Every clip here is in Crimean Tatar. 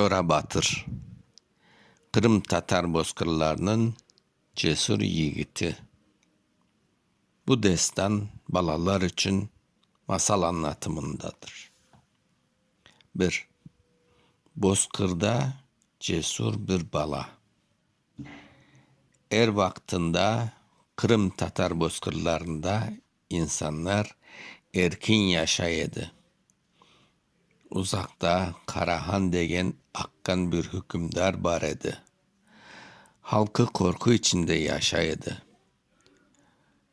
Çora Batır, qırımtatar bozkırlarınıñ cesür yigiti. Bu destan balalar içün masal añlatımındadır. Bir bozkırda cesür bir bala. Er vaqtında qırımtatar bozkırlarında İnsanlar erkin yaşay edi. Uzaqta Qarahan degen aqqan bir hükümdar bar edi. Halqı qorqu içinde yaşay edi.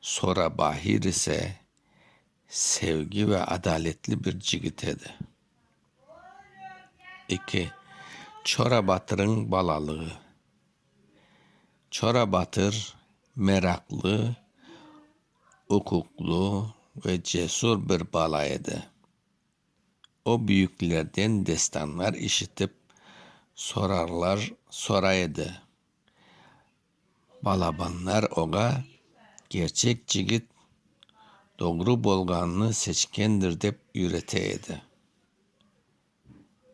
Sora Bahir ise sevgi ve adaletli bir cigit edi. Eki, Çora Batırıñ balalığı. Çora Batır meraqlı, uquqlı ve cesur bir bala edi. O, büyüklerden destanlar işitip, sorarlar sora edi. Balabanlar oña, Kerçek cigit doğru bolğanını seçkendir dep üyrete edi.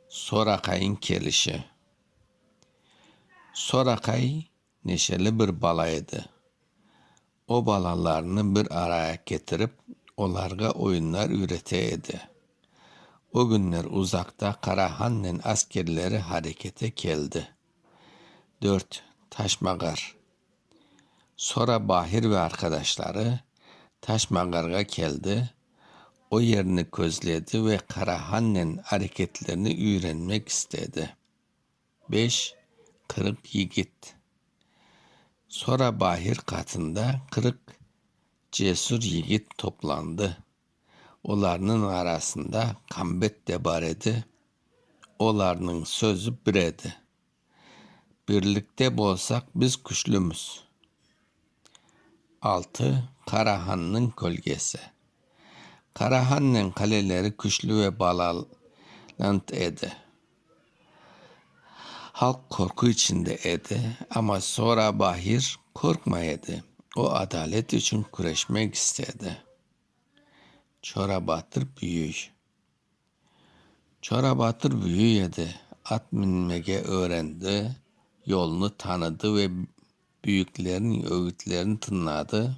Soraqayıñ kelişi. Soraqay neşeli bir bala edi. O, balalarnı bir araya ketirip, olarğa oyunlar üyrete edi. O künler uzaqta Qarahannen askerleri harekete keldi. Dört, Taşmağar. Sora Bahir ve arqadaşları Taşmağarğa keldi, o yerni közledi ve Qarahannen areketlerini üyrenmek istedi. Beş, 40 yigit. Sora Bahir qatında 40 cesür yigit toplandı. Olarnıñ arasında Qambet de bar edi. Olarnıñ sözü bir edi, Birlikte bolsaq, biz küçlümiz. Altı, Qarahannıñ kölgesi. Qarahannıñ qaleleri küçlü ve balalant edi. Halq qorqu içinde edi, amma Sora Bahir qorqmay edi, o adalet içün küreşmek istedi. Çora Batır büyüy. Çora Batır büyüy edi, at minmege öğrendi, yolnı tanıdı ve büyüklerniñ ögütlerini tıñladı.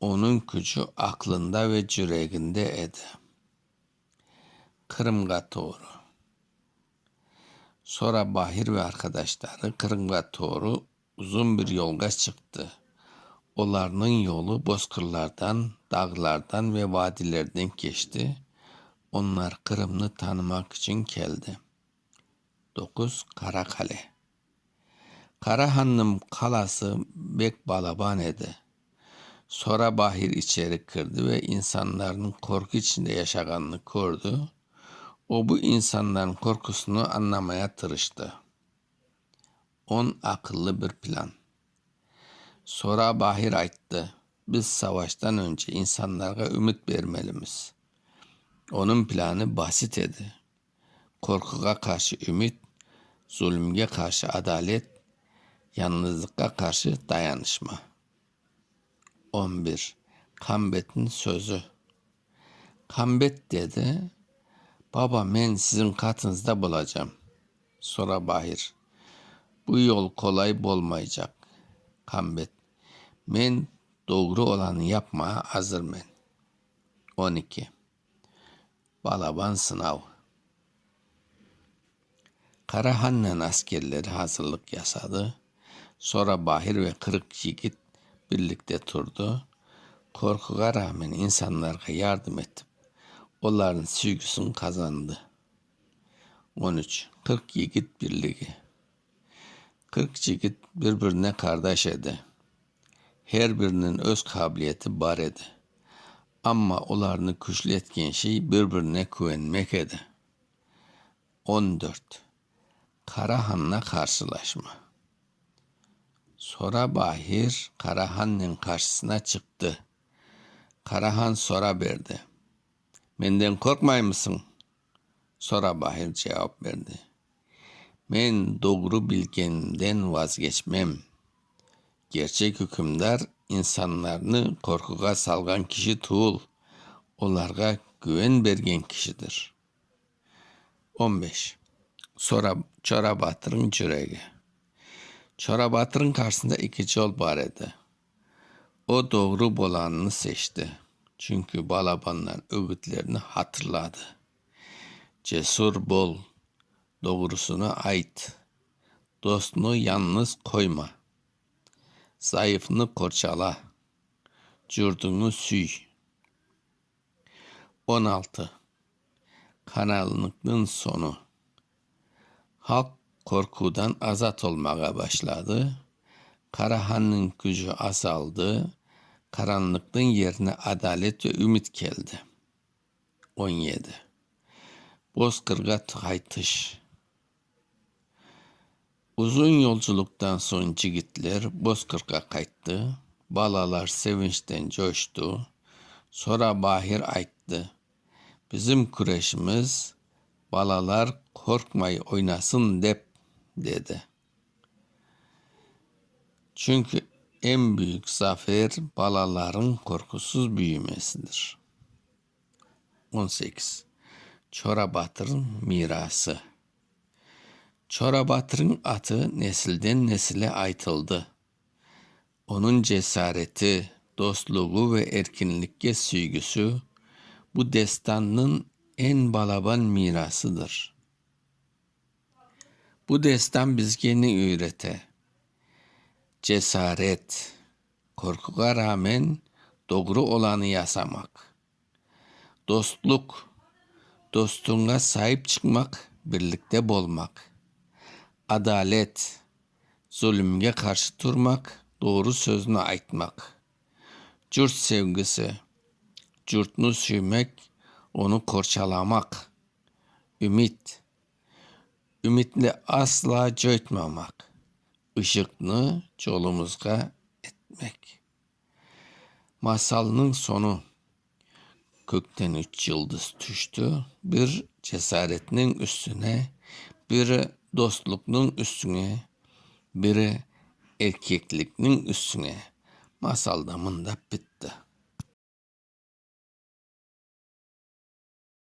Onıñ küçü aqlında ve cüreginde edi. Qırımğa doğru. Sora Bahir ve arqadaşları Qırımğa doğru uzun bir yolğa çıqtı. Olarnıñ yolu bozkırlardan, dağlardan ve vadilerden keçti. Onlar Qırımnı tanımaq içün keldi. Doquz, Qara qale. Qara hannıñ qalası bek balaban edi. Sora Bahir içeri kirdi ve insanlarnıñ qorqu içinde yaşağanını kördi. O, bu insanlarnıñ qorqusını añlamaya tırıştı. On, aqıllı bir plan. Sora Bahir ayttı, Biz savaştan önce insanlarğa ümüt bermelimiz. Onıñ planı basit edi, qorquğa qarşı ümüt, zulümge qarşı adalet, yañlızlıqqa qarşı dayanışma. On bir, Qambetniñ sözü. Qambet dedi, Baba, men siziñ qatıñızda bolacam. Sora Bahir, Bu yol qolay bolmaycaq. Qambet, Men doğru olanı yapmağa azırmen. On eki, Balaban sınav. Qarahannen askerleri hazırlıq yasadı. Sora Bahir ve 40 yigit birlikte turdı. Qorquğa rağmen insanlarğa yardım etip, olarnıñ süygüsini qazandı. On üç, 40 yigit birligi. 40 yigit bir-birine qardaş edi. Her biriniñ öz qabiliyeti bar edi. Amma olarnı küçlü etken şey bir-birine küvenmek edi. On dört, Qarahanna qarşılaşma. Sora Bahir Qarahannen qarşısına çıqtı. Qarahan sora berdi, Menden qorqmaymısıñ? Sora Bahir cevap berdi, Men doğru bilgenimden vazgeçmem. Kerçek ükümdar insanlarnı qorquğa salğan kişi tuvul, olarğa güven bergen kişidir. On beş. Çora Batırnıñ cüregi. Çora Batırnıñ qarşısında eki yol bar edi. O doğru bolanını seçti, çünki balabanlar ögütlerini hatırladı, Cesür bol, doğrusını ayt, dostnı yañğız qoyma, zayıfnı qorçala, curtuñnı süy. 16. Qaranlıqnıñ soñu. Halq qorqudan azat olmağa başladı, Qarahannıñ küçü azaldı, qaranlıqnıñ yerine adalet ve ümüt keldi. 17. Bozkırğa qaytış. Uzun yolculıqtan soñ cigitler Bozkırğa qayttı, balalar sevinçten coştı. Sora Bahir ayttı, Bizim küreşimiz balalar qorqmay oynasın dep, dedi. Çünki eñ büyük zafer balalarnıñ qorqusız büyümesidir. 18. Çora Batırnıñ mirası. Çora Batırnıñ atı nesilden nesile aytıldı. Onıñ cesareti, dostluğı ve erkinlikke süygüsi bu destannıñ eñ balaban mirasıdır. Bu destan bizge ne öğrete? Cesaret, qorquğa rağmen doğru olanı yasamaq. Dostluq, dostuña saip çıqmaq, birlikte bolmaq. Adalet, zulümge qarşı turmaq, doğru sözni aytmaq. Curt sevgisi, curtnı süymek, onı qorçalamaq. Ümüt, ümütni asla coytmamaq, ışıqnı yolumızğa etmek. Masalnıñ soñu. Kökten üç yıldız tüşti, bir cesaretniñ üstüne, biri dostluqnıñ üstüne, biri erkeklikniñ üstüne. Masal da mında bitti.